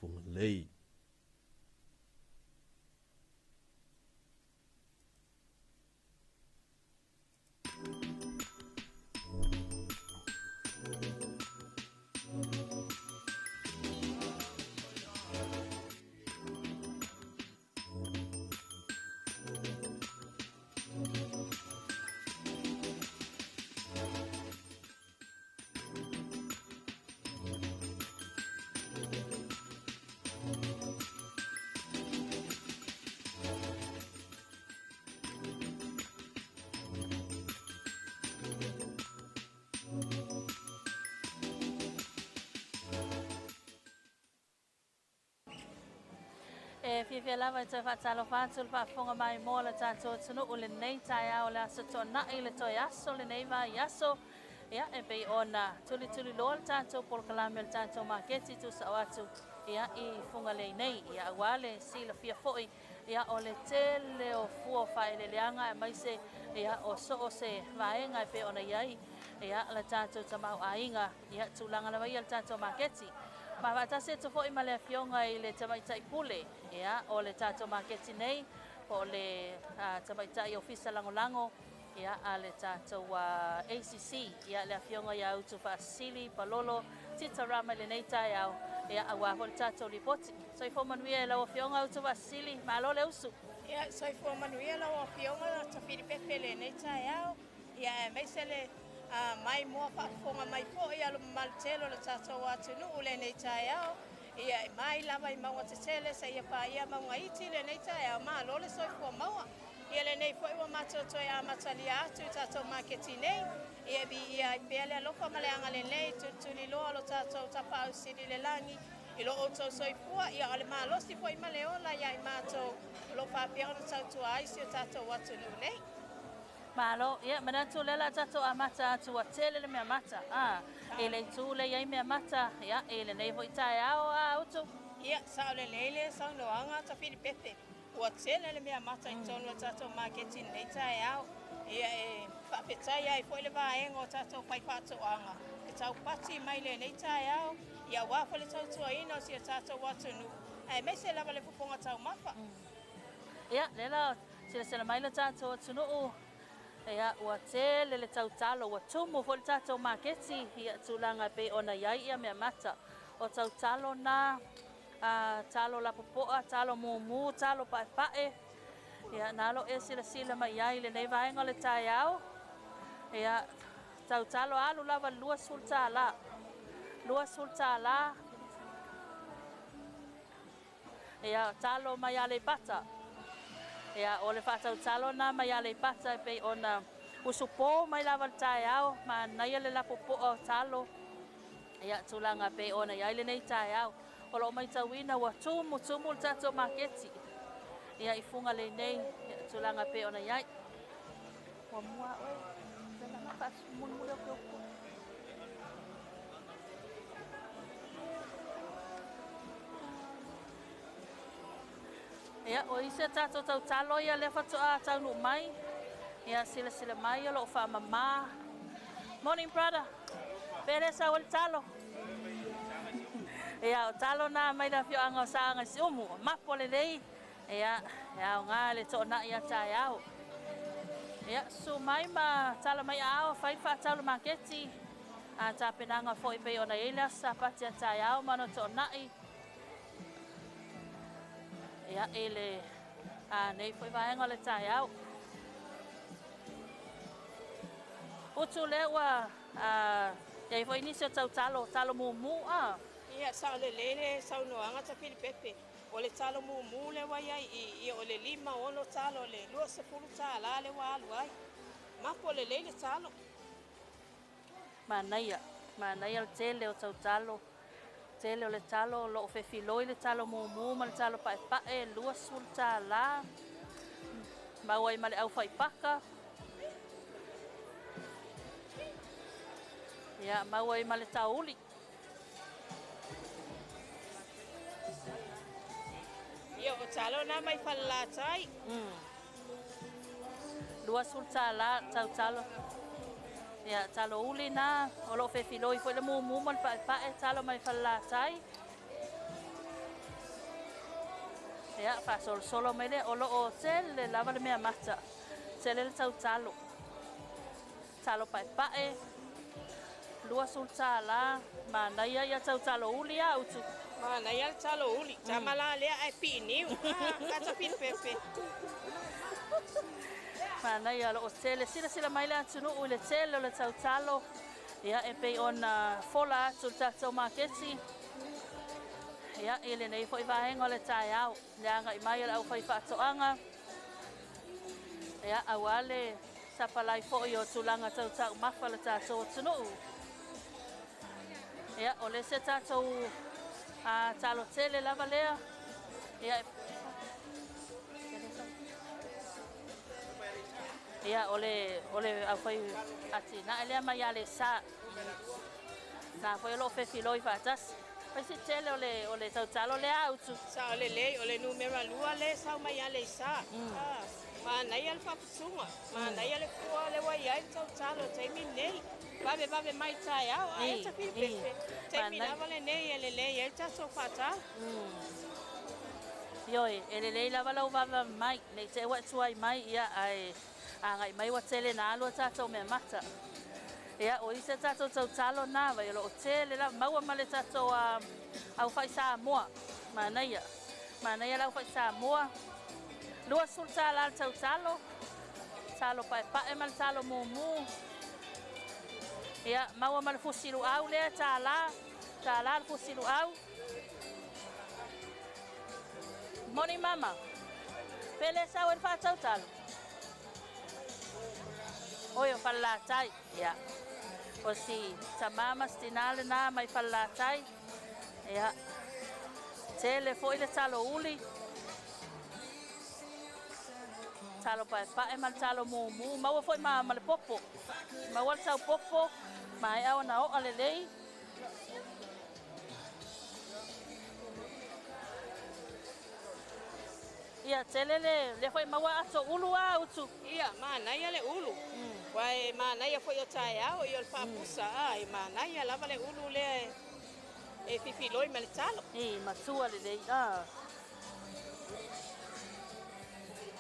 Fugalei. E fiafia lava e toe faatalofa atu le faafofoga maimoa o le tatou atunuu lenei taeao o le aso Toonai le toe aso lenei vaiaso. Ia, e pei ona tulituliloa le tatou polokalame o le tatou maketi tuusao atu ia i Fugalei nei. Ia, aua le silafia foi, ia, o le tele o fua o faaeleeleaga aemaise ia o so o se vaega e pei ona i ai ia le tatou tamaoaiga, ia tulaga lava ia le tatou maketi. Ma faatasi atu foi ma le afioga i le Tamaitai Pule, ia, o le tatou maketi nei, po o le Tamaitai Ofisa Lagolago, ia, a le tatou ACC, ia, le afioga ia Utufaasisili Palolo Tita Rama i lenei taeao, ia, aua foi le tatou lipoti. Soifua manuia e lau afioga Utufaasisili, malo le usu. Ia, soifua manuia lau afioga Tafilipepe lenei taeao. Ia, aemaise le maimoa faafofoga mai foi a le mamalu tele o le tatou atunuu lenei taeao. Ia, e mai lava i mauga tetele seia paia mauga iti lenei taeao, malo le soifua maua. Ia, lenei foi ua matou toe amatalia atu i tatou maketi nei. Ia, viia ai pea le alofa ma le agalelei tulituliloa o lo tatou Tapaau Sili i le lagi i lo outou soifua, ia o le malosi foi ma le ola ia i matou o lo o faapea ona tautua ai si o tatou atunuu nei. Malo, ia manatu lea la tatou amata atu ua tele le mea mata. I le itu le i ai mea mata, ia, i lenei foi taeao a Utu. Ia, sao lelei le saunoaga Tafilipepe. Ua tele le mea mata i totonu o le tatou maketi lenei taeao. Ia, e faafetai ai foi le vaega o tatou faifaatoaga e taupati mai lenei taeao, ia aua foi le tautuaina o si o tatou atunuu, aemaise lava le fofoga taumafa. Ia, lea la silasila mai le tatou atunuu, ia, ua tele le tautalo, ua tumu foi le tatou maketi, ia, tulaga e pei ona i ai ia mea mata. O tautalo na, talo lapopoa, talo mumu, talo paepae, ia, nalo e silasila mai ai lenei vaega o le taeao. Ia, tautalo alu lava $20. $20. Ia, talo mai Aleipata. Ia, o le faatautalo na mai Aleipata e pei ona usupo mai lava le taeao, manaia le lapopoa o talo. Ia, tulaga pei ona i ai lenei taeao. O lo o matauina ua tumu tumu le tatou maketi. Ia, i Fugalei nei, ia, tulaga pei ona i ai. Ua mua oe, le la faamulimuli o ke upu. Ia, o isi a tatou tautalo ia lea faatoa taunuu mai. Ia, silasila mai o lo o faamama. Morning, brother. Pele sa o le talo. Ia, o talo na mai le afioaga o Saaga i Siumu. Mapo lelei. Ia, e aoga le toonai a taeao. Ia, susu mai ma tala mai aao fai faatau le maketi. A tapenaga foi pei ona i ai le aso Sapati a taeao ma ona toonai. Ia, i le nei foi vaega o le taeao. Utu lea ua iai foi nisi o tautalo, talo mumu a. Ia, sao lelei le saunoaga Tafilipepe. O le talo mumu le ua iai i, ia o le 56 talo le $20 le ua alu ai. Mapo lelei le talo. Manaia, manaia le tele o tautalo. Tele o le talo, o lo o fefiloi le talo mumu ma le talo paepae, $20. Maua ai ma le aufaipaka. Ia, maua ai ma le tauli. Ia, o talo na mai Falelatai. $20 tautalo. Ia, talo uli na, o lo o fefiloi foi le mumu ma le paepae, talo mai Falelatai. Ia, faasolosolo mai lea, o loo tele lava le mea mata, tele le tautalo, talo paepae, $20, manaia ia tautalo uli a utu. Manaia le talo uli, tama la lea ai pii niu, kata pepe. Manaia o loo tele, silasila mai le atunuu i le tele o le tautalo, ia e pei ona fola atu le tatou maketi. Ia, i lenei foi vaega o le taeao, le agai mai o le aufai faatoaga. Ia, aua le sapalai foi o tulaga tautaumafa le tatou atunuu. Ia, o le se tatou talo tele lava lea. Ia, ia o le aufai atinae lea mai Aleisa. Na foi o loo fefiloi faatasi. Pai tele o le tautalo lea utu. Sa o le lei, o le numera 2 le sau mai Aleisa. Manaia le faaputuga, manaia le fua le ua iai le tautalo taimi nei. Vave vave mai taeao, ae tafilipepe. Taimi lava lenei e lelei ai le tatou faatalo. Ioe, e lelei lava lau vave mai, nei te ua tuai mai, ia ae agai mai ua tele na alu a tatou mea mata. Ia, o isi tatou tautalo na, vai o loo tele lava, maua ma le tatou au fai Samoa. Manaia, manaia lau fai Samoa. $20 le tautalo, talo paepae ma le talo mumu. Ia, maua ma le fusi luau lea, $1, $1 le fusi luau. Moni mama, pele sau e le faatautalo. Oi o falelatai, ia. O si tamama si tina lena mai falelatai. Ia, tele foi le talo uli. Talo paepae ma le talo mumu. Maua foi ma le popo. Maua le tau popo, ma e au na oa lelei. Ia, tele le foi maua ato ulu a utu. Ia, manaia le ulu. Wai manaia foi o taeao i o le faapusa, e manaia lava le ulu lea e fifiloi ma le talo. I, matua lelei,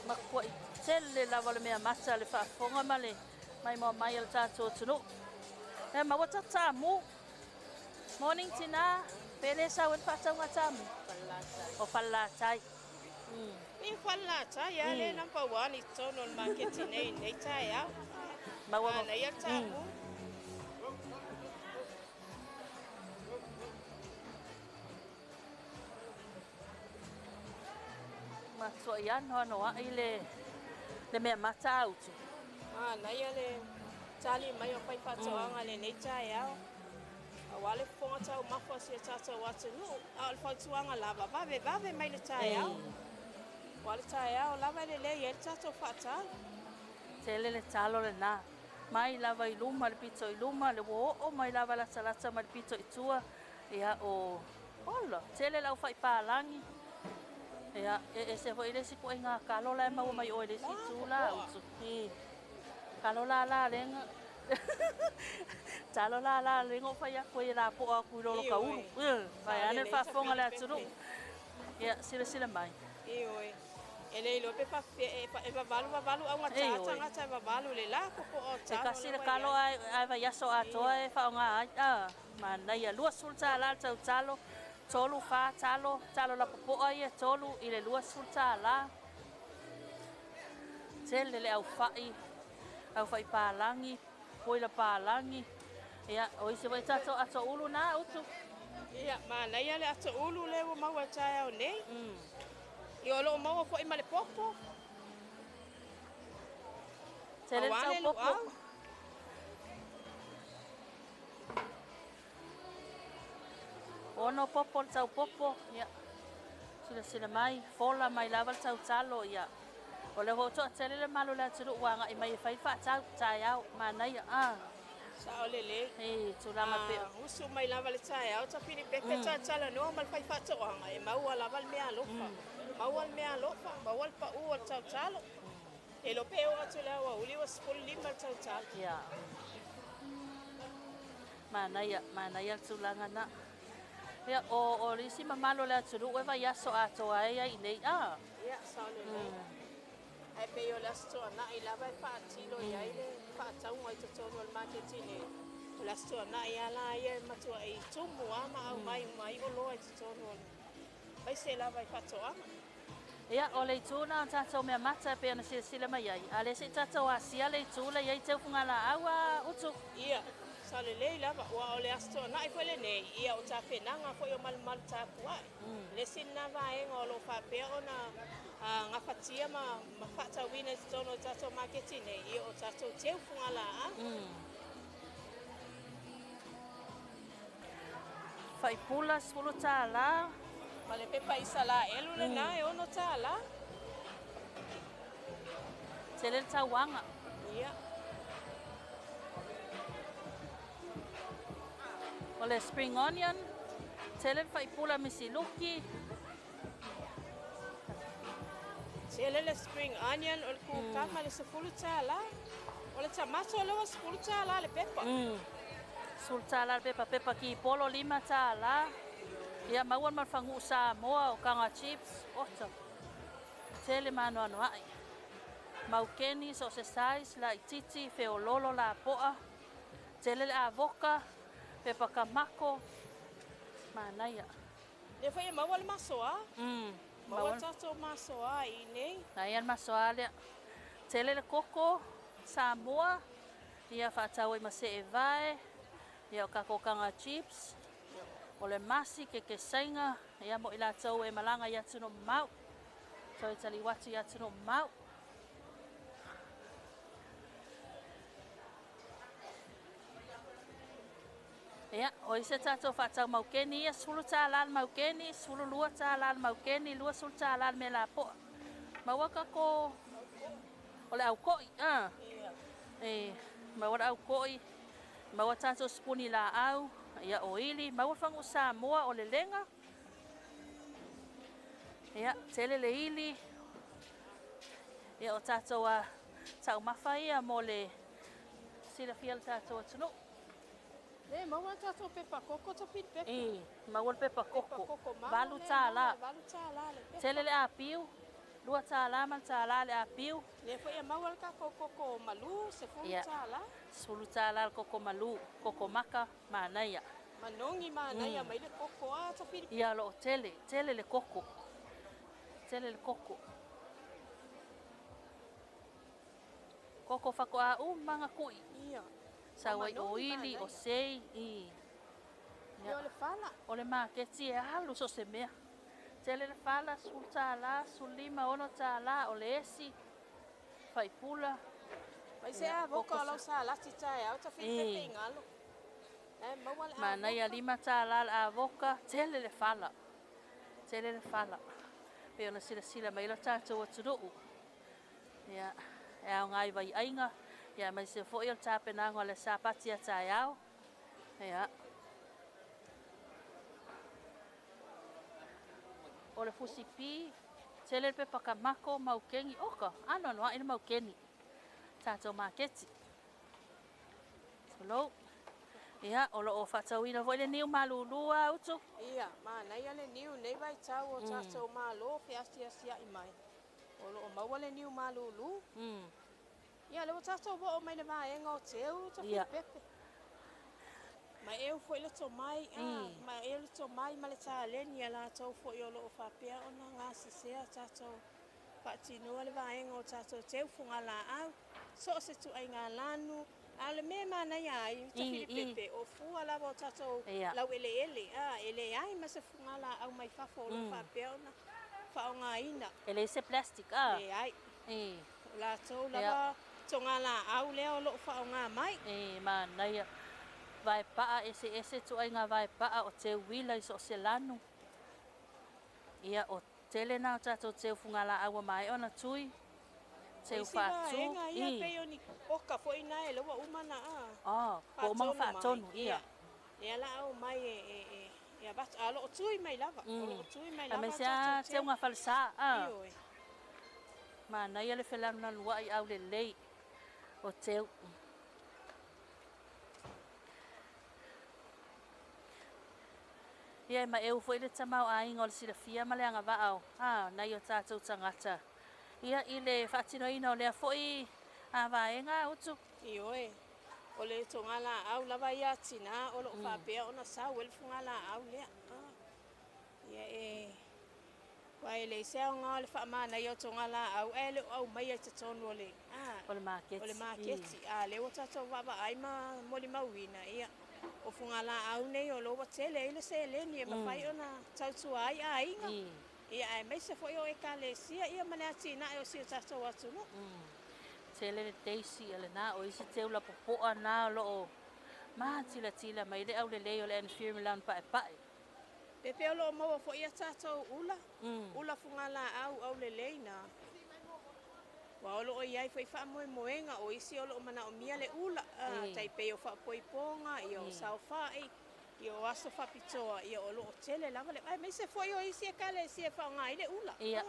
Makuai tele lava le mea mata le faafofoga ma le maimoa mai o le tatou atunuu. E maua tatamu. Morning tina, pele sau e le faatauga tamu. O falelatai. I falelatai a le number 1 i totonu o le maketi nei nei taeao. Maua manaia le tamu. Matua ia noa ai le mea mata autu. Manaia le tali mai o fai faatoaga lenei taeao. Aua le fofoga taumafa o si o tatou atunuu, a o le fautuaga lava, vave vave mai le taeao. Ua le taeao lava e lelei ai le tatou faatalo. Tele le talo lena. Mai lava i luma le pito i luma, le ua oo mai lava latalata ma le pito i tua. Ia o ola, tele lau faipalagi. Ia, e se foi le isi kuaiga kalo la e maua mai oe le isi itu la utu. Kalo la la lenga. Talo la la lenga o fai aku e la po aku i lolo ka ulu. Vai ane le faafofoga le atunuu. Ia, silasila mai. Ioe. E le iloa pe e vavalu vavalu au gata tagata e vavalu le la popo o talo. E kasi le kalo ai vai aso atoa e faaaoga ai. Manaia, $20 le tautalo, 3 4 talo, talo la popoa ia 3 i le $20. Tele le aufai, aufai palagi, poila palagi. Ia, o isi foi tatou ato ulu na utu. Ia, manaia le ato ulu le ua maua taeao nei. Ia o loo maua foi ma le popo. Tele le tau popo. Ono popo le tau popo. Ia, silasila mai, fola mai lava le tautalo. Ia, o le hoto tele le malu le atunuu ua agai mai e fai faatau taeao, manaia. Sao lelei. E, tulaga pea. Usu mai lava le taeao, tafilipepe talanoa ma le fai faatoaga, e maua lava le mea alofa. Maua le mea alofa, maua le pau o le tautalo. E lo pe o atu le aoauli ua 15 le tautalo. Ia. Manaia, manaia le tulaga na. Ia, o le isi mamalu o le atunuu e vaiaso atoa ai ai iinei a. Ia, sao lelei. Ae pei o le Aso Toonai lava e faatino i ai le faatauga i totonu o le maketi nei. O le Aso Toonai lava la ia e matuai tumu lava ma aumai uma ai oloa i totonu o le aemaise lava i faatoaga. Ia, o le itu lena o tatou mea mata e pei ona silasila mai ai, a o lea se i tatou asia le itu la e i ai teufugalaau a Utu. Ia, sao lelei lava, aua o le Aso Toonai foi lenei, ia o tapenaga foi o malumalu tapuai. Le isi lena vaega o lo o faapea ona gafatia ma faatauina i totonu o le tatou maketi nei, ia o tatou teufugalaau. Faipula $10. Ma le pepa Isalaelu lena e $6. Tele le tauaga. Ia. O le spring onion, tele le faipula misiluki. Tele le spring onion, o le kukama le $10. O le tamato lea ua $10 le pepa. $10 le pepa, pepa kipolo $5. Ia, maua ma le faguu Samoa o kaga chips, oto. Tele maanoanoa'i. Maukeni, so o se size, laititi, feololo, lapoa. Tele le avoka, pepa kamako, manaia. Lea foi e maua le masoa. Maua le tatou masoa i inei. Aia le masoa lea. Tele le koko, Samoa, ia faatau ai ma seevae, ia o kako kaga chips, o le masi, kekesaiga, ia mo i latou e malaga i atunuu mamao. Toe taliu atu i atunuu mamao. Ia, o isi a tatou faatau maukeni ia, $10 le maukeni, $12 le maukeni, $20 le mea lapoa. Maua kako o le aukoi, a? E, maua le aukoi, maua tatou sipuni laau, ia o ili, maua faguu Samoa o le lega. Ia, tele le ili. Ia, o tatou a taumafa ia mo le silafia le tatou atunuu. Le maua le tatou pepa koko Tafilipepe. E, maua le pepa koko. Koko mango $8. $8 le pepa. Tele le apiu, $2 ma le $1 le apiu. Lea foi e maua le tatou koko malu, $10. $10 le koko malu, koko maka, manaia. Manogi manaia mai le koko a Tafilipepe. Ia, o lo o tele, tele le koko. Tele le koko. Koko faatoa uma na kui. Ia. Sau ai o ili, o sei, i. Ia, o le fala. O le maketi e alu so se mea. Tele le fala, $10, $15, $6, o le esi, faipula. Mai se avoka o lau salati taeao Tafilipepe i galo. E maua le avoka. Manaia $5 le avoka, tele le fala. Tele le fala. Pei ona silasila mai lo tatou atunuu. Ia, e aoga i vaiaiga, ia aemaise foi o le tapenaga o le sapati a taeao. Ia. O le fusipi, tele le pepa kamako, maukeni, oka, anoanoai le maukeni. Tatou maketi. Tulou. Ia, o lo o faatauina foi le niu malulu a Utu. Ia, manaia le niu nei vaitau o tatou malo feasiasiai mai. O lo o maua le niu malulu. Ia, lea ua tatou oo mai le vaega o teu Tafilipepe. Ma eu foi le tomai, ma eu le tomai ma le taleni a latou foi o lo o faapea ona gasesea tatou faatinoa le vaega o tatou teu fugalaau, so o se tuaiga lanu, a o le mea e manaia ai, Tafilipepe, o fua lava o tatou laueleele, e leai ma se fugalaau mai fafo o lo o faapea ona faaaogaina. E leai se plastic a. Leai. O latou lava togalaau lea o lo o faaaoga mai. E, manaia. Vaepaa eseese tuaiga vaepaa o teuila i so o se lanu. Ia, o tele na o tatou teu fugalaau ua maea ona tui. Teu Isi faatu. vaega ia pei o ni oka foi na e lea ua uma na Oh, ua uma ona faatonu, ia. Lea la aumai e avatu, a o lo o tui mai lava, o lo o tui mai lava Aemaise tatou a teu. teuga falesa, a. Ioe. Manaia le felanunanuai aulelei o teu. Ia e maeu foi le tamaoaiga o le silafia ma le agavaa o nai o tatou tagata. Ia i le faatinoina o lea foi vaega Utu. Ioe, o le togalaau lava ia tinā o loo faapea ona sau ai le fugalaau lea. Ia e aua e leai se aoga o le faamanaia o togalaau ae le o aumaia i totonu o le O le maketi. O le maketi. A lea ua tatou vaavaai ma molimauina, ia o fugalaau nei o lo ua tele ai le seleni e mafai ona tautua ai aiga. Ia aemaise foi o ekalesia ia ma le atinae o si o tatou atunuu. Tele le daisy a lena o isi teu la popoa na o loo matilatila mai le aulelei o le anthurium lanu paepae. Pepe o loo maua foi ia tatou ula, ula fugalaau aulelei na. Ua o loo iai foi faamoemoega o isi o loo manaomia le ula, tai pei o faapoipoga, ia o saofai, ia o aso faapitoa, ia o loo tele lava le aemaise foi o isi ekalesia e faaaoga ai le ula. Ia,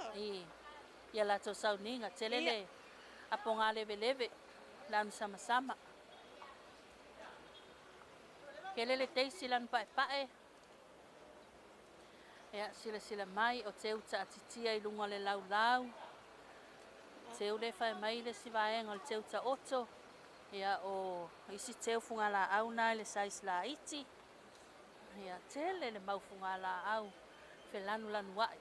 ia latou sauniga, tele le apoga leveleve, lanu samasama. Tele le daisy lanu paepae. Ia, silasila mai o teu taatitia i luga o le laulau. Teu le fai mai le si vaega o le teu taoto. Ia, o isi teu fugalaau na i le size laiti. Ia, tele le mau fugalaau felanulanuai.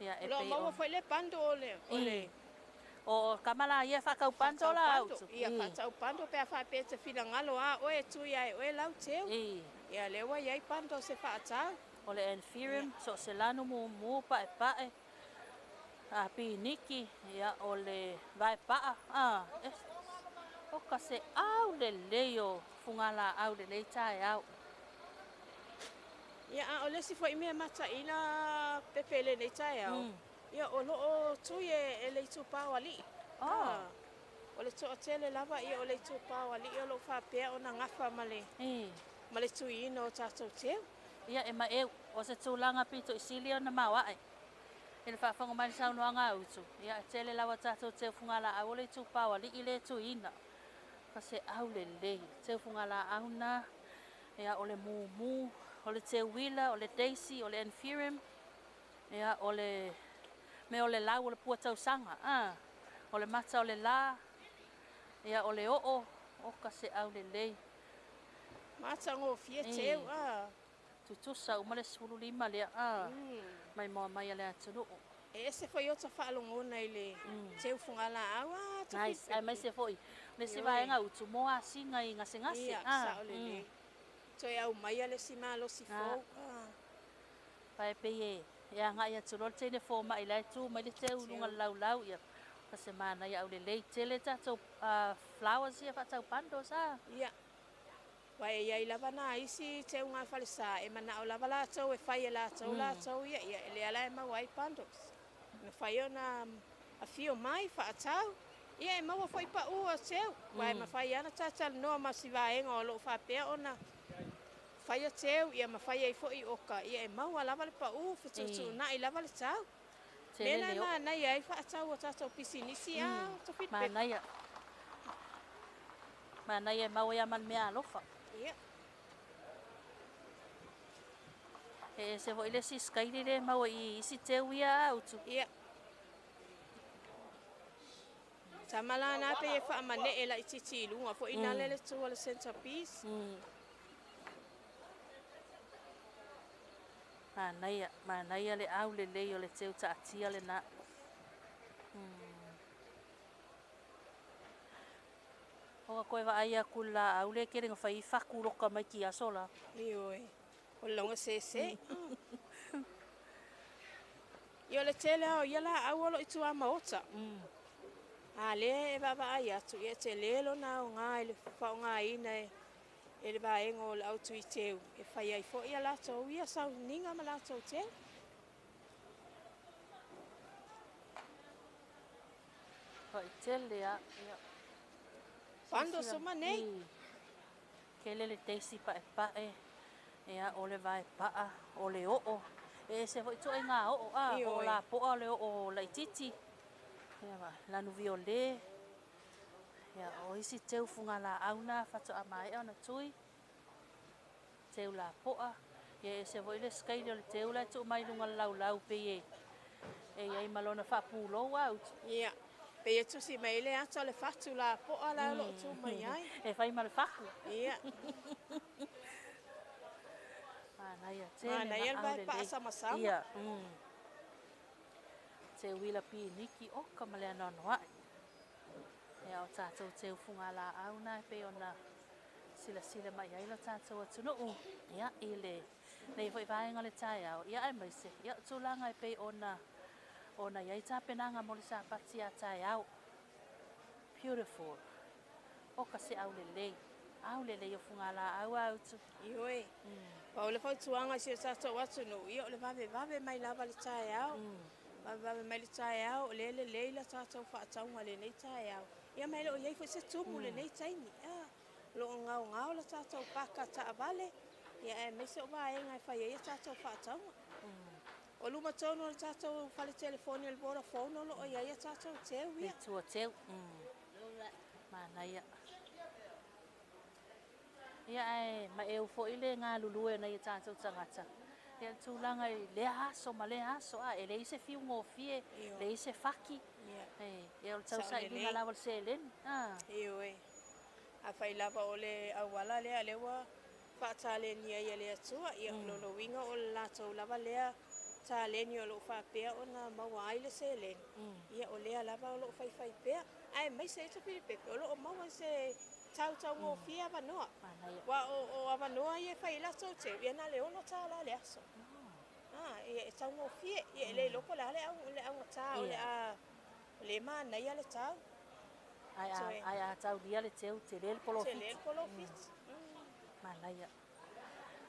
Ia, e O loo pei maua o foi le bundle o le o le O kamala ia whakau bundle la autu. Ia faatau bundle pe a faapea e te finagalo a oe e tui ai oe lau teu. Ia lea ua iai bundle se faatau. O le anthurium, so se lanu mumu paepae, a piniki, ia o le vaepa'a, o ka se au lelei o fugalaau lelei taeao. Ia a o le isi foi mea mataina Pepe i lenei taeao, ia o loo tui e le itupa o alii. O le toatele lava ia o le itupa o alii o loo faapea ona gafa ma le ma le tuiina o tatou teu. Ia e maeu, o se tulaga pito i sili ona maoae. I le faafofoga mai le saunoaga a Utu, ia e tele lava tatou teu fugalaau o le itupa o alii le tuiina. Ka se au lelei, teu fugalaau na, ia o le mumu, o le teuila, o le daisy, o le anthurium, ia o le mea o le lau o le pua tausaga, o le mata o le la, ia o le oo, o ka se au lelei. Matagofie teu a. Tutusa uma le 15 lea, mai moa mai a le atunuu. E ese foi o ta faalogona i le teu fugalaau a Nice, aemaise foi le si vaega Utu mo asiga i gasegase. Ia, sao lelei. Toe aumaia le isi malosi fou. Pae pei e agai atu loa le teine fomai la e tu mai le teu i luga o le laulau ia ka se manaia aulelei tele tatou flowers ia faatau bundles a. Ia. Aua e iai lava nai isi teuga falesa e manao lava latou e fai e latou latou ia, ia e lea la e maua ai bundles. E mafai ona afio mai faatau, ia e maua foi pau o teu, aua e mafai lava ona talatalanoa ma si vaega o loo faapea ona faia teu, ia ma fai ai foi oka, ia e maua lava le pau, fetuutuunai lava le tau. Tele Mea na e le oo. manaia ai faatau o tatou pisinisi a Tofilipepe. Manaia. Manaia e maua ia ma le mea alofa. Ia. E ese foi le isi skaili le maua i isi teu ia a Utu. Ia. Tama lana pe e faamanee laitiiti i luga foi na le le tu o le centerpiece. Manaia, manaia le aulelei o le teu taatia lena. O ka koe vaai aku le laau le kele nga fai faku loka mai ki aso la. Ioe. O le lauga sese. Ia o le tele lava o ia laau o loo i tuamaota. A lea e vaavaai atu, ia e tele lona aoga i le faaaogaina e le vaega o le au tui teu e fai ai foi ia latou ia sauniga ma latou teu. Vaitele a. Ia. Bundles uma nei. Kele le daisy paepae. Ia o le vaepaa, o le oo. E ese foi ituaiga oo a, o Ioe. lapoa o le oo laitiiti. Ia va, lanu viole. Ia o isi teu fugalaau na faatoa maea ona tui. Teu lapoa. Ia e ese foi le scale o le teu la e tuu mai i luga o le laulau pei e i ai ma lona faapulou a utu. Ia, pei e tusi mai ai le ata o le fatu lapoa la o lo o tu mai ai. E fai ma le faku. Ia. Manaia tele. Manaia le vae paasamasama. Ia. Te uila piniki oka ma le anoanoai. Ia o tatou teu fugalaau na e pei ona silasila mai ai lo tatou atunuu. Ia i le nei foi vaega o le taeao. Ia aemaise ia o tulaga e pei ona i ai tapenaga mo le sapati a taeao. Beautiful. Oka se aulelei. Aulelei o fugalaau a utu. Ioe. Pau le fautuaga i si o tatou atunuu, ia o le vavevave mai lava le taeao. Vavevave mai le taeao, o lea lelei la tatou faatauga lenei taeao. Ia ma e le o i ai foi se tumu lenei taimi. O lo o gaogao la tatou paka taavale, ia aemaise o vaega e fai ai a tatou faatauga. O luma tonu o le tatou fale telefoni o le Vodafone o lo o i ai a tatou teu ia. Le tua teu. Manaia. Ia ae ma e foi le galulue nei tatou tagata. Ia tulaga i lea aso ma lea aso a e leai se fiugofie, leai se faki. Ia o le tausailiga lava o le seleni. Ioe. Afai lava o le auala lea lea ua faataleni ai e le Atua, ia o lona uiga o le latou lava lea taleni o lo o faapea ona maua ai le seleni. Ia o lea lava o lo o faifai pea. Aemaise ai Tafilipepe o lo o maua se tautaugofie avanoa. Ua o avanoa ia e fai ai latou teu, ia na le $6 le aso. Ia e taugofie, ia e le iloa po o le a le augata o le a le manaia le tau. Ai a taulia le teu, tele le polofiti. Tele le polofiti. Manaia.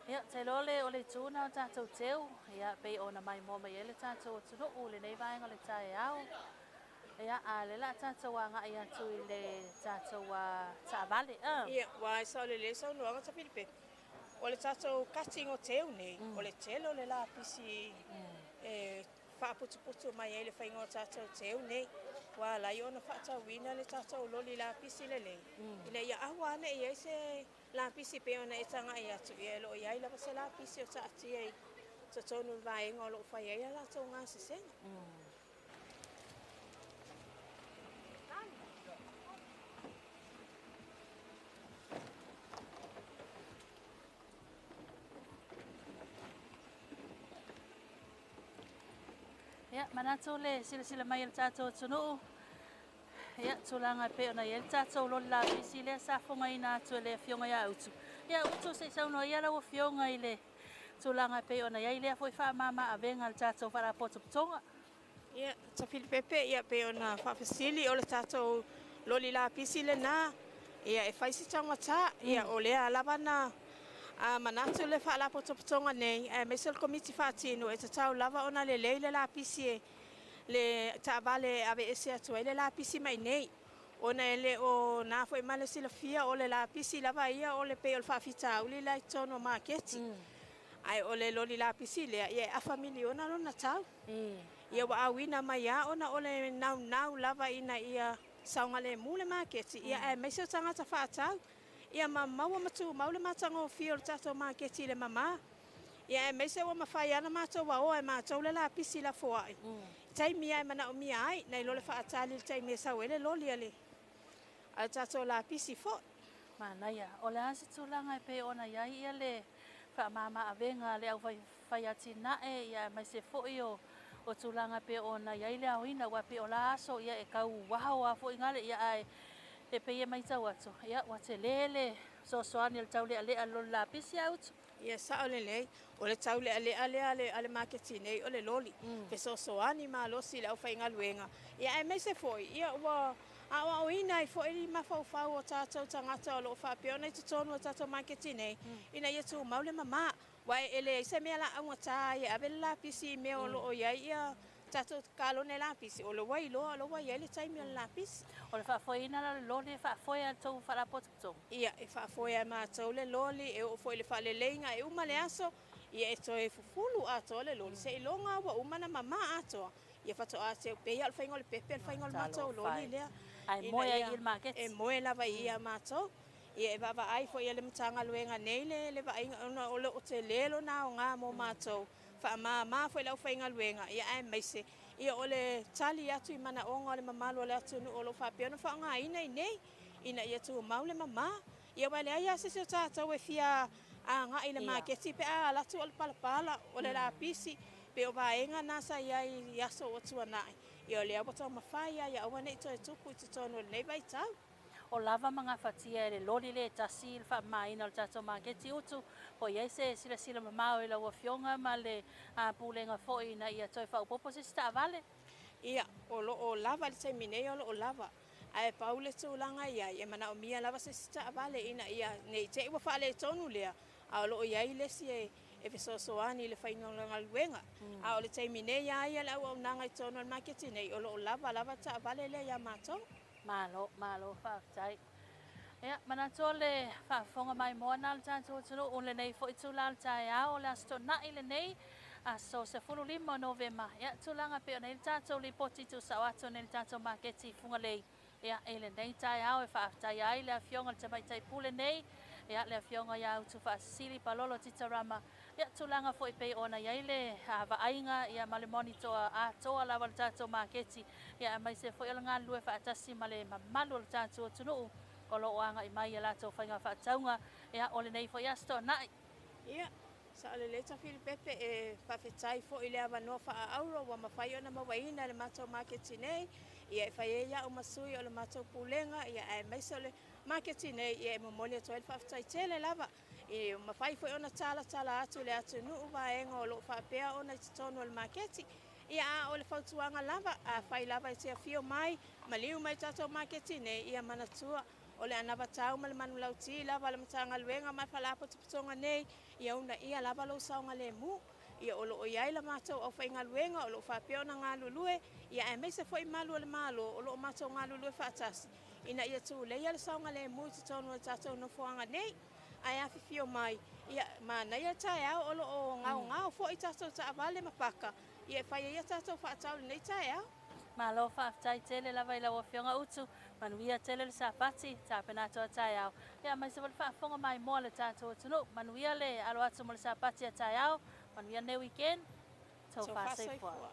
Ia, te iloa o le itu na o tatou teu, ia, pei ona maimoa mai ai le tatou atunuu lenei vaega o le taeao. Ia, a le la tatou agai atu i le tatou taavale. Ia, ua e sao lelei saunoaga Tafilipepe. O le tatou cutting o teu nei, o le tele o le lapisi e faaputuputu mai ai le faiga o tatou teu nei. Ua ala ai ona faatauina le tatou loli lapisi lelei. Ina ia aua ane i ai se lapisi pei ona e tagai atu, ia e lo o i ai lava se lapisi o taatia i totonu o le vaega o lo o fai ai a latou gasesega. Ia, manatu le silasila mai o le tatou atunuu. Ia, tulaga e pei ona i ai le tatou loli lapisi lea sa fogaina atu e le afioga ia Utu. Ia, Utu, se i saunoa ia lau afioga i le tulaga e pei ona i ai lea foi faamama-avega a le tatou faalapotopotoga. Ia, Tafilipepe, ia pei ona faafesili o le tatou loli lapisi lena, ia e fai si taugata, ia o lea lava na manatu le faalapotopotoga nei, aemaise o le komiti faatino e tatau lava ona lelei le lapisi e le taavale e aveese atu ai le lapisi mai nei. Ona e le o na foi ma le silafia o le lapisi lava ia o le pei o le faafitauli la i totonu o maketi. Ae o le loli lapisi lea, ia e afa miliona lona tau. Ia ua auina mai a ona o le naunau lava ina ia saogalemu le maketi, ia aemaise o tagata faatau. Ia ma maua ma tumau le matagofie o le tatou maketi i le mamā. Ia aemaise ua mafai lava ona matou aoa e matou le lapisi lafoai. Taimi lava e manaomia ai, nai lo le faatali i le taimi e sau ai le loli a le tatou lapisi foi. Manaia, o le a se tulaga e pei ona i ai ia le faamama-avega a le aufai atinae, ia aemaise foi o tulaga e pei ona i ai le aoina, aua pei o la aso ia e tau aho a foi gale, ia ae e pei e matau atu, ia ua tele le fesoasoani o le taulealea le loli lapisi a Utu. Ia sao lelei, o le taulealea lea a le maketi nei o le loli, fesoasoani malosi i le aufaigaluega. Ia aemaise foi, ia ua aoaoina ai foi mafaufau o tatou tagata o lo o faapea ona i totonu o tatou maketi nei, ina ia tumau le mamā. Ua e leai se mea la augata ai e ave le lapisi i mea o lo o i ai ia tatou kalone lapisi, o lo ua iloa o lo ua i ai le taimi o le lapisi. O le faafoeina la o le loli e faafoe a le tou faalapotopotoga? Ia, e faafoe a matou le loli, e oo foi i le faaleleiga e uma le aso, ia e toe fufulu atoa le loli, seiloga ua uma na mamā atoa. Ia faatoa teu pei lava o le faiga o le pepe, o le faiga o le matou loli lea. Ae moe ai i le maketi. E moe lava i ia matou. Ia, e vaavaai foi e le Matagaluega nei le vaaiga ona o lo o tele lona aoga mo matou, faamama foi le aufaigaluega, ia aemaise ia o le tali atu i manaoga o le mamalu o le atunuu o lo o faapea ona faaaogaina i nei ina ia tumau le mama. Ia aua e leai lava se isi o tatou e fia agai i le maketi pe a alu atu o le palapala, o le lapisi, pei o vaega na sa i ai i aso ua tuanai. Ia o lea ua taumafai lava ia aua ne i toe tupu i totonu o lenei vaitau. O lava ma gafatia e le loli le tasi le faamamaina o le tatou maketi Utu, po o i ai se silasila mamao i lau Afioga ma le Pulega foi ina ia toe faaopoopo se isi taavale? Ia, o lo o lava i le taimi nei, o lo o lava. Ae pau le tulaga e i ai, e manaomia lava se isi taavale ina ia, ne i te i ua faaletonu lea, a o lo o i ai le isi e fesoasoani i le faiga o le galuega. A o le taimi nei lava ia le auaunaga i totonu o le maketi nei, o lo o lava lava le taavale lea ia matou. Malo, malo faafetai. Ia, manatu o le faafofoga maimoa na le tatou atunuu lenei foi itula o le taeao o le Aso Toonai lenei, aso 15 o Novema. Ia, tulaga pei ona i ai le tatou lipoti tuusao atu nei le tatou maketi i Fugalei. Ia, i lenei taeao e faafetaia ai le Afioga i le Tamaitai Pule nei, ia, le Afioga ia Utufaasisili Palolo Titarama. Ia, tulaga foi pei ona i ai le vaaiga ia ma le monitoa atoa lava o le tatou maketi, ia, aemaise foi o le galulue faatasi ma le mamalu o le tatou atunuu o lo o agai mai i a latou faiga faatauga, ia, o lenei foi Aso Toonai. Ia, sao lelei Tafilipepe, e faafetai foi i le avanoa faaauro ua mafai ona mauaina e le matou maketi nei, ia e fai ai au ma sui o le matou pulega, ia aemaise o le maketi nei, ia e momoli atu ai le faafetai tele lava. E mafai foi ona talatala atu i le atunuu vaega o lo o faapea ona i totonu o le maketi. Ia a o le fautuaga lava, afai lava e te afio mai, maliu mai i tatou maketi nei, ia manatua o le anavatau ma le manulauti lava a le Matagaluega ma le Faalapotopotoga nei, ia uunaia lava lou saogalemu. Ia o lo o i ai la matou aufaigaluega o lo o faapea ona galulue, ia aemaise foi malu o le Malo o lo o matou galulue faatasi ina ia tuleia le saogalemu i totonu o le tatou nofoaga nei. Ae afifio mai, ia manaia le taeao o lo o gaogao foi tatou taavale ma paka, ia e fai ai a tatou faatau i lenei taeao. Malo faafetai tele lava i lau Afioga Utu, manuia tele le Sapati, tapena atu a taeao. Ia, aemaise foi le faafofoga maimoa a le tatou atunuu. Manuia le alo atu mo le Sapati a taeao, manuia lenei weekend. Tofa soifua.